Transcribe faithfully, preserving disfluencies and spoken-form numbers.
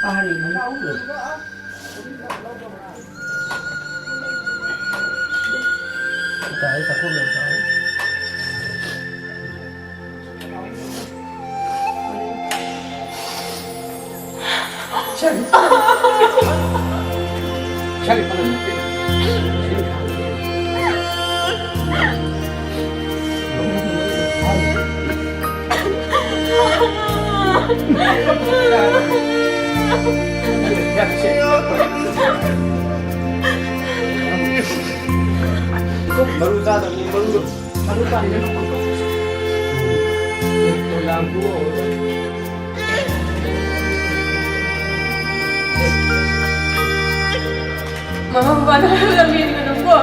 ꯆꯥꯔꯤꯕꯅꯤ꯫ ꯇꯥꯏ, ꯆꯥꯛꯈꯨꯝꯗ ꯆꯥꯔꯤ꯫ ꯃꯔꯨ ꯆꯥꯗꯕꯅꯤ, ꯃꯔꯨ, ꯃꯔꯨ ꯆꯥꯗꯕꯅꯤ꯫ ꯃꯃꯥ ꯃꯄꯥꯅ ꯍꯥꯏꯕꯗ ꯃꯦꯟꯒꯅꯨꯀꯣ꯫